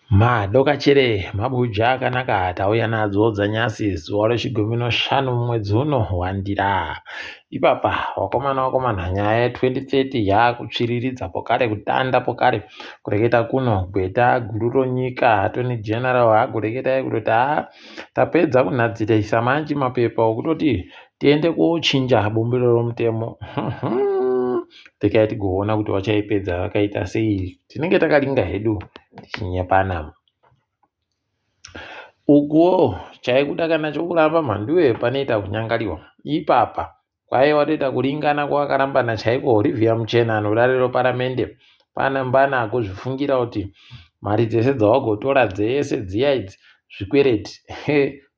Madokachere mabuja akanaka tauya nadzo dzanyasi zuva rechigumi noshanu mumwedzi uno waNdira. Ipapa vakomana vakomana nyaya ye2030 yakutsviriridza pokare kutanda pokare kureketa kuno gweta guru ronyika Attorney General agoreketa kutoti haa tapedza kunhadzirisa manji mapepa okutoti tiende kochinja bumbiro romutemo. Rekai tigoona kuti vachaipedza vakaita sei. Tinenge takaringa hedu tichinyepana. Ukuwo chaikuda kana chokuramba mhanduwe panoita kunyangariwa. Ipapa kwaiva toita kuringana kwakarambana chaiko Olivia Muchena anodare roparamende pana mbana agozvifungira kuti mari dzese dzawagotora dzese dziya idzi zvikwereti.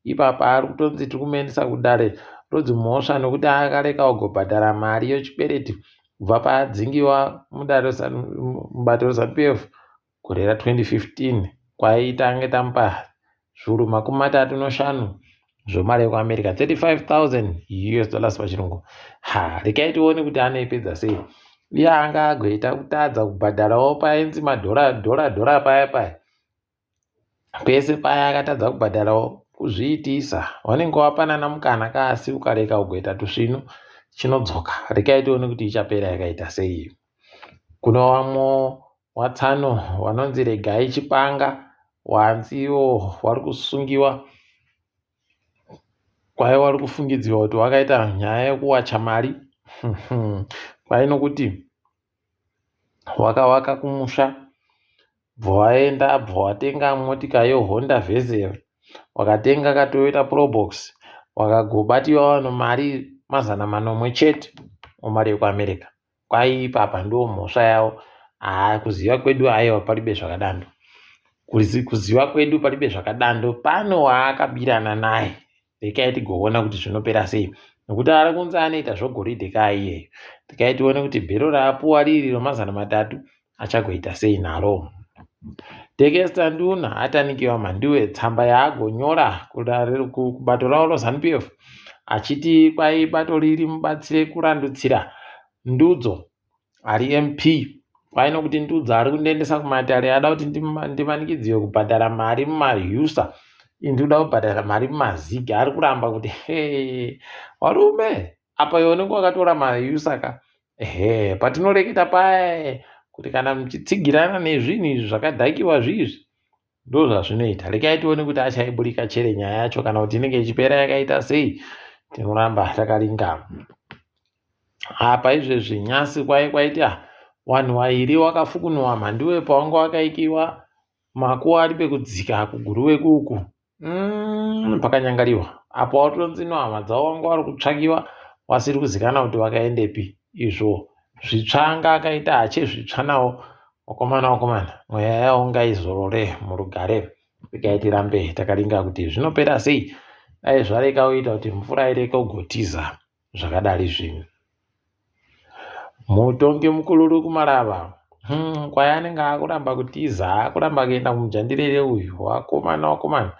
Ipapa ari kutonzi tiri kumuendesa kudare rodzimhosva nekuti akareka kugobhadhara mari yechikwereti kubva paadzingiwa mudare mubato reZanu-PF gore ra2015 kwaiita ange tamupa zviuru makumi matatu noshanu zvemari yekuAmerica 35,000 US dollars pachirungu. Ha, regai tione kuti anoipedza sei. Iye anga agoita kutadza kubhadharawo painzi madhora dhora dhora paya paya. Pese paya akatadza kubhadharawo kuzviitisa wanenge wapanana mukana kasi ukareka ugoita tusvinu chinodzoka rekai tione kuti ichapera yakaita sei kune vamwe watsano vanonzi regai chipanga wanziwo wari kusungiwa kwai wari kufungidzirwa kuti wakaita nyaya yekuwacha mari kwai nokuti Wakavaka kumusha bva waenda bva watenga motika yeHonda Vezel wakatenga kaToyota Probox wakagobatiwa vanhu mari 600 chete mari yekuAmerica. Kwai ipapa ndomhosva yavo. Haa kuziva kwedu aiwa palibe zvakadando. Kuziva kwedu palibe zvakadando. Pane waakabirana naye Rekai tigoona kuti zvinopera sei nokuti ari kunzi anoita zvogoridhe kaa iyeyu. Rekai tione kuti bhero raapuwa riri romazana matatu achagoita sei naro. Tekesta Nduna atanikiwa Mhanduwe tsamba yaagonyora kubato ravo reZanu PF achiti kwai bato riri mubatsire kurandutsira ndudzo ari MP kwai nokuti Ndudza ari kundiendesa kumatare ada kuti ndimanikidziwe kubhadhara mari mumaUSA ini ndikuda kubhadhara mari mumazig ari kuramba kuti he varume apa iwe unenge wakatora maUSA ka ehe patinoreketa paye kuti kana muchitsigirana nezvinhu izvi zvakadhakiwa zviizvi ndozvazvinoita rekai tione kuti achaiburika chere nyaya yacho kana kuti inenge ichipera yakaita sei tinoramba takaringa apa izvezvi nyasi kwai kwaita vanhu vairi wakafukunwa mhanduwe pawanga wakaikiwa makuwa ari pekudzika kuguruve kuku mm, pakanyangariwa apo watonzi no hama dzavo wanga wari kutsvakiwa wasiri kuzikana kuti wakaendepi izvo zvitsva anga akaita achezvitsva nawo wakomana wakomana mweya yawo ngaizorore murugare regai tirambe takaringa kuti zvinopera sei dai zvareka kuita kuti mvura ireke kugotiza zvakadari zvinhu Mutongi mukululu kuMarava. Hmm, kwai anenge akuramba kutiza, akuramba kuenda kumujandirere uyu. Wakomana, wakomana.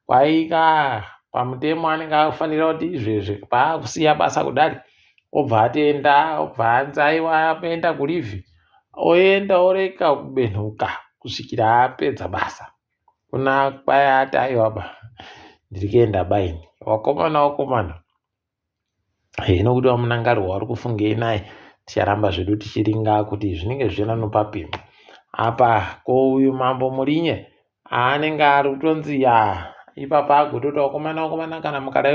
Kwai ka pamutemo anenge akufanira kuti izvezvi paakusiya basa kudari obva atenda, obva anzi aiwa aenda kulivhi, oenda oreka kubenhuka kusvikira apedza basa. Kuna kwai ati aiwa ba ndiri kuenda baini. Wakomana, wakomana. Hino kuti vaMunangarwa vari kufungei naye ticharamba zvedu tichiringa kuti zvinenge zvichienda nopapi. Apa ko uyu mambo Murinye aanenge ari kutonzi ya ipapa agototi vakomana vakomana kana mukada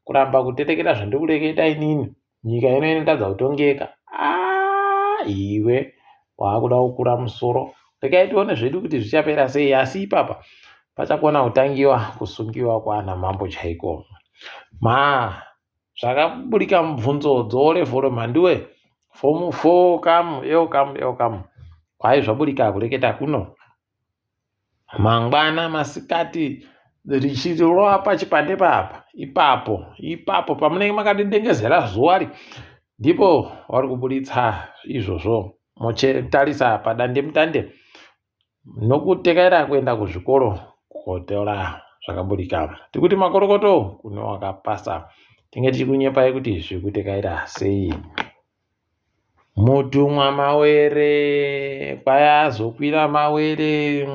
kuramba kutetekera zvandikureketa inini nyika ino inotadza kutongeka ah, iwe waakuda kukura musoro regai tione zvedu kuti zvichapera sei asi ipapa pachakona kutangiwa kusungiwa kwaana mambo chaiko ma zvakaburika mubvunzo dzoolevhoro mhanduwe fomu fo kamu eo kamu eo kamu kwai zvaburika kureketa kuno Mangwana masikati richirova pachipande papa ipapo ipapo pamunenge makadendengezera zuva ri ndipo vari kuburitsa izvozvo mochetarisa padandemutande nokutekaira kuenda kuzvikoro kotora zvakaburika tikuti makorokoto kune wakapasa tinge tichikunyepai kuti zviri kutekaira sei. Mutumwa mawere kwai azokwira mawere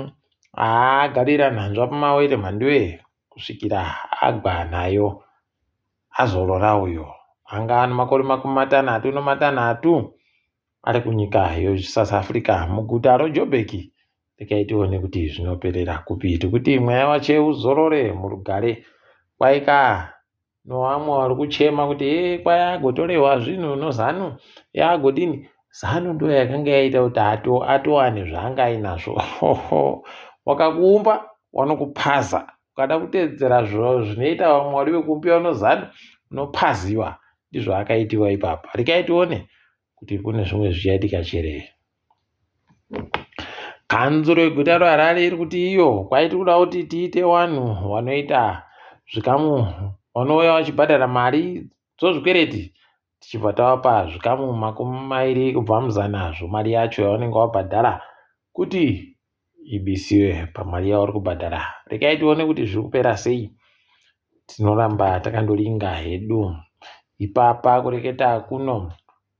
Aagarira nhanzva pamawere mhanduwe kusvikira agwa nayo azorora uyo anga ane makore 36 ari kunyika yeSouth Africa muguta roJoburg. Rekai tione kuti zvinoperera kupi. Tikuti mweya wache uzorore murugare. Kwaika Nevamwe vari kuchema kuti hee kwai agotorehwa zvinhu noZanu yaagodini. Zanu ndo yakanga yaita kuti atowane zvaanga ainazvo. Wakakuumba wanokupaza. Ukada kuteedzera zvinoita vamwe vari vekuumbiwa noZanu unopaziwa. Ndizvo akaitiwa ipapa. Rekai tione kuti kune zvimwe zvichaitika chere. Kanzuro yeguta reHarare iri kuti iyo kwaiti kuda kuti tiite vanhu vanoita zvikamu vanouya vachibhadhara mari dzozvikwereti tichibva tavapa zvikamu 20 kubva muzana zvomari yacho yavanenge vabhadhara kuti ibisiwe pamari yauri kubhadhara. Regai tione kuti zviri kupera sei. Tinoramba takandoringa hedu. Ipapa kureketa kuno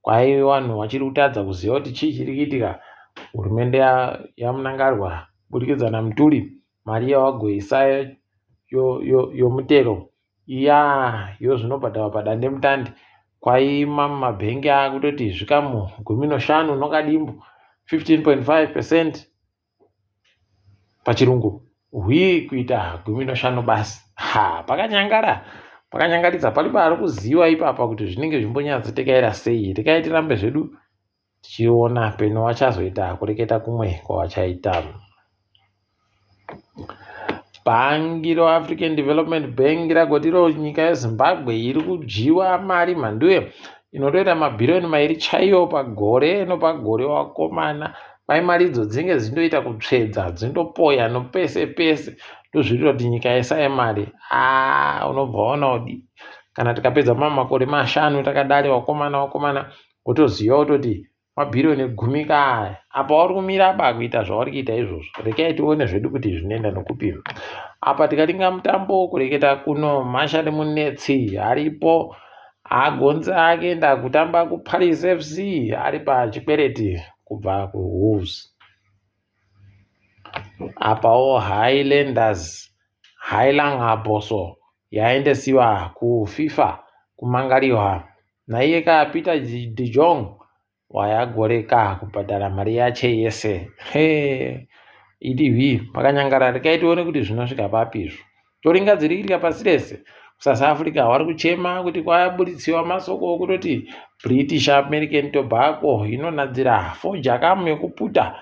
kwaive vanhu vachiri kutadza kuziva kuti chii chiri kuitika. Hurumende yaMnangagwa kuburikidza naMutuli mari yavagoisa yomutero iya yozvinobhadharwa padandemutande kwaima mumabhengi akutoti zvikamu 15 nokadimbu 15.5 percent pachirungu hwii kuita 15 basi ha pakanyangara pakanyangaridza paripo ari kuziva ipapa kuti zvinenge zvimbonyatsotekaira sei rekai tirambe zvedu tichiona peno vachazoita kureketa kumwe kwavachaita. Bhangi reAfrican Development Bank ragoti iro nyika yeZimbabwe iri kudyiwa mari mhanduwe inotoita mabhiriyoni mairi chaiyo pagore nopagore wakomana kwai mari idzo dzinenge dzindoita kutsvedza dzindopoya nopese pese ndozvinoita kuti nyika isaye mari aa unobva waona kudi kana tikapedza mamwe makore mashanu takadari wakomana wakomana wotoziva wototi mabhiriyoni gumi ka aya apa uri kumira ba kuita zvauri kuita izvozvo rekai tione zvedu kuti zvinoenda nokupi apa tikaringa mutambo kureketa kuno mashari munetsi aripo agonzi akuenda kutamba kuparis fc ari pachikwereti kubva kuwolves apawo highlanders hailangabhoso yaendesiwa kufifa kumangariwa Naiye ka Peter de Jong wayagoreka kubhadhara mari yache yese. He, EDV pakanyangara rekai tione kuti zvinosvika papi izvo. Toringa dziri kuitika pasi rese. KuSouth Africa vari kuchema kuti kwaburitsiwa masoko okutoti British American Tobacco inonadzira fodya kamu yekuputa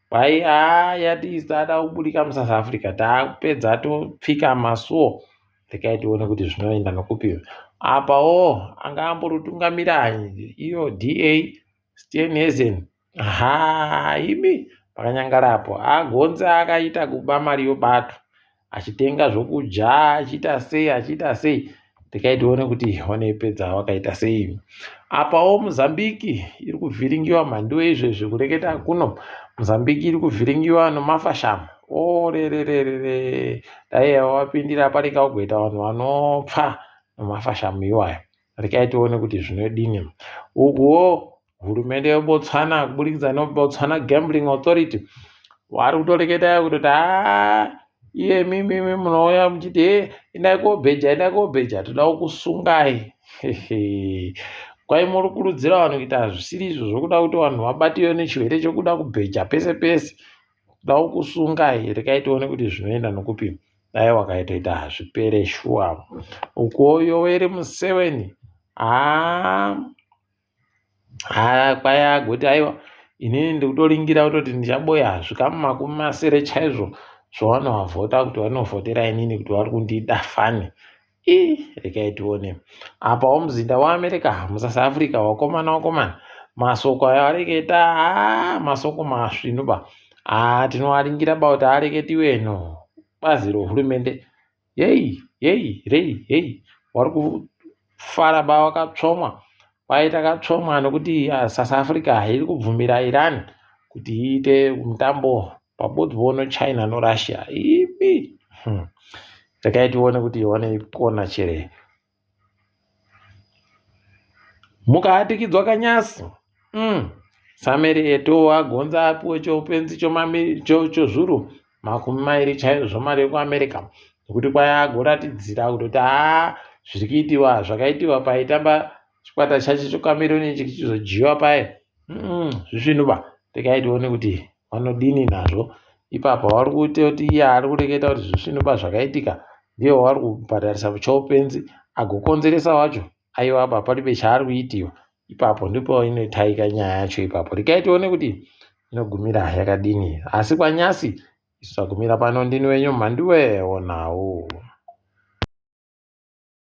Kwai haa yati isada kuburika muSouth Africa takupedza topfika masuo rekai tione kuti zvinoenda nokupi apawo anga amborutungamira iyo DA Steenhuisen haa imi pakanyangara apo agonza akaita kuba mari yobato achitenga zvokudya achiita sei achiita sei rekai tione kuti vanoipedza vakaita sei apawo mozambique iri kuvhiringiwa mhanduwe izvezvi kureketa kuno mozambique iri kuvhiringiwa nomafashamu orerererere dai wapindira pareka ugoita vanhu vanopfa nomafashamu iwayo rekai tione kuti zvinodini ukuwo Hurumende yeBotswana kuburikidza neBotswana Gambling Authority vari kutoreketa kutoti haa iye mimimi munouya muchiti he endai kobheja endai kobheja toda kukusungai kwai muri kurudzira vanhu kuita zvisiri izvo zvokuda kuti vanhu vabatiwe nechirwere chokuda kubheja pese pese toda kukusungai rekai tione kuti zvinoenda nokupi dai wakaitoita zvipere shuwa ukuwo yoweri museveni haa Haa kwai agoti aiwa inini ndikutoringira kutoti ndichaboya zvikamu 60 chaizvo zvawanovhota kuti vanovhotera inini kuti vari kundida fani ii regai tione apawo muzinda weamerica musouth africa wakomana wakomana masoko ayo areketa haa masoko masvinu ba haa tinoaringira ba kuti areketiwe no bazi rohurumende Yei, yei, rei, yei. Wari kufara ba wakatsvomwa. Kwai takatsvomwa nokuti ah, South Africa hairi kubvumira Iran kuti iite mutambo pabodzwo noChina noRussia. Ipi. Regai tione kuti wanoikona chere. Mukahatikidzwa kanyasi. Sameri Eto'o agonza apiwe choupenzi chozvuru. 20 chaizvo mari yekuAmerica nekuti kwai agoratidzira kutoti haa zviri kuitiwa zvakaitiwa paitamba chikwata chacho cheCameroon ichi chichizodyiwa paye zvisvinuba. Regai tione kuti vanodini nazvo ipapa. Vari kutoti iye ari kureketa kuti zvisvinuba zvakaitika ndiye wavari kubhadharisa muchaupenzi agokonzeresa wacho aiwa apa palibe chaari kuitiwa ipapo. Ndipo inotaika nyaya yacho ipapo. Regai tione kuti inogumira yakadini. Asi kwanyasi isu tagumira pano. Ndini wenyu Mhanduwe Onhau.